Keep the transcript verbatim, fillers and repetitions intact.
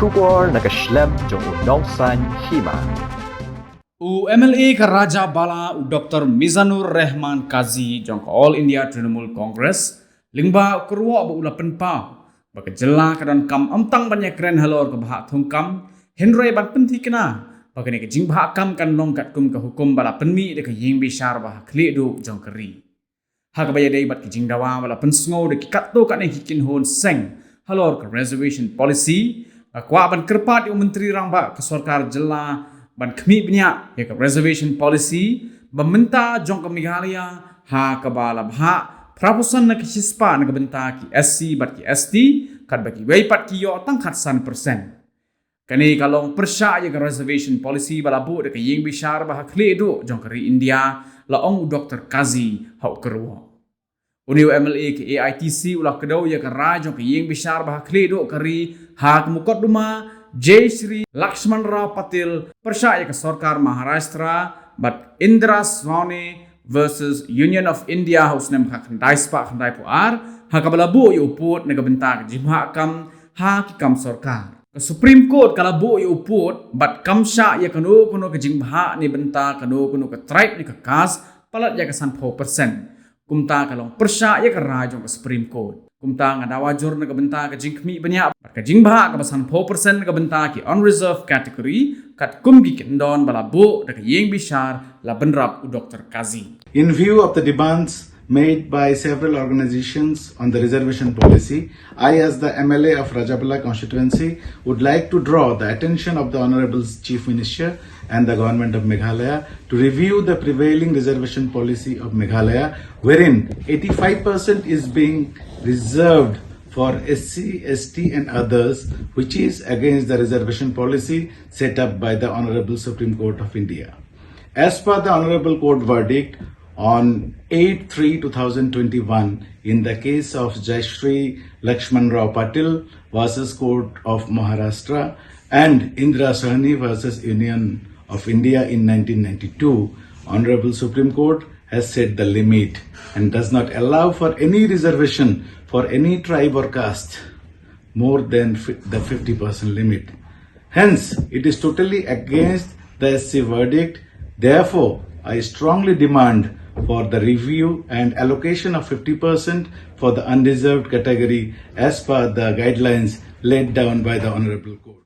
Khubor na ka shlem jong u Nongsaiñ Hima. U M L A ka Rajabala, u Doktor Mizanur Rehman Kazi jong ka All India Trinamool Congress, lyngba u kyrwoh ba u la pynpaw ba ka jylla ka donkam ym tang ban ïakren halor ka bhah thungkam, hynrei ban pynthikna ba kane ka jingbhah kam kan long katkum ka hukum ba la pynmih da ka ïing bishar ba ha khlieh duh jong ka ri. Ha kaba ïadei bad ki jingdawa ba la pynsngew da ki katto katne ki kynhun seng halor ka reservation policy, nga kwah ban kyrpad ïa u Myntri Rangbah ka Sorkar Jylla ban khmih bniah ïa ka reservation policy ba mynta jong ka Meghalaya, ha kaba la bhah phra percent na ka shispah na ka bynta ki S C bad ki S T, katba kiwei pat ki ïoh tang khatsan percent. Kane ka long pyrshah ïa ka reservation policy ba la buh da ka ïing bishar ba ha khlieh duh jong ka ri India, la ong u Doktor Kazi ha u kyrwoh. Une u M L A ka A I T C u la kdew ïa ka rai jong ka ïing bishar ba ha khlieh duh ka ri ha ka mukotduma Jai Shri Lakshman Rao Patil pyrshah ïa ka sorkar Maharashtra bad Indra Sawhney versus Union of India ha u snem khyndai spah khyndaiphew ar, ha kaba la buh ïa u pud na ka bynta ka jingbhah kam ha ki kam sorkar. Ka Supreme Court ka la buh ïa u pud bad kam shah ïa kano kano ka jingbhah ne bynta kano kano ka tribe ne ka caste palat ïa ka sanphew percent. Kumta ka long pyrshah ïa ka rai jong ka Supreme Court. Kumta nga dawa jur na ka bynta ka jingkhmih bniah bad ka jingbhah kaba sanphew percent na ka bynta ki unreserved category, katkum ki kyndon ba la buh da ka ïing bishar, la bynrap u Doktor Kazi. In view of the demands made by several organizations on the reservation policy, I, as the M L A of Rajabala constituency, would like to draw the attention of the Honorable Chief Minister and the Government of Meghalaya to review the prevailing reservation policy of Meghalaya, wherein eighty-five percent is being reserved for S C, S T and others, which is against the reservation policy set up by the Honorable Supreme Court of India. As per the Honorable Court verdict on eight three two thousand twenty-one in the case of Jayashree Lakshman Rao Patil versus Court of Maharashtra and Indra Sawhney versus Union of India in nineteen ninety-two, Honorable Supreme Court has set the limit and does not allow for any reservation for any tribe or caste more than fi-, the fifty percent limit. Hence, it is totally against the S C verdict. Therefore, I strongly demand for the review and allocation of fifty percent for the unreserved category as per the guidelines laid down by the Honorable Court.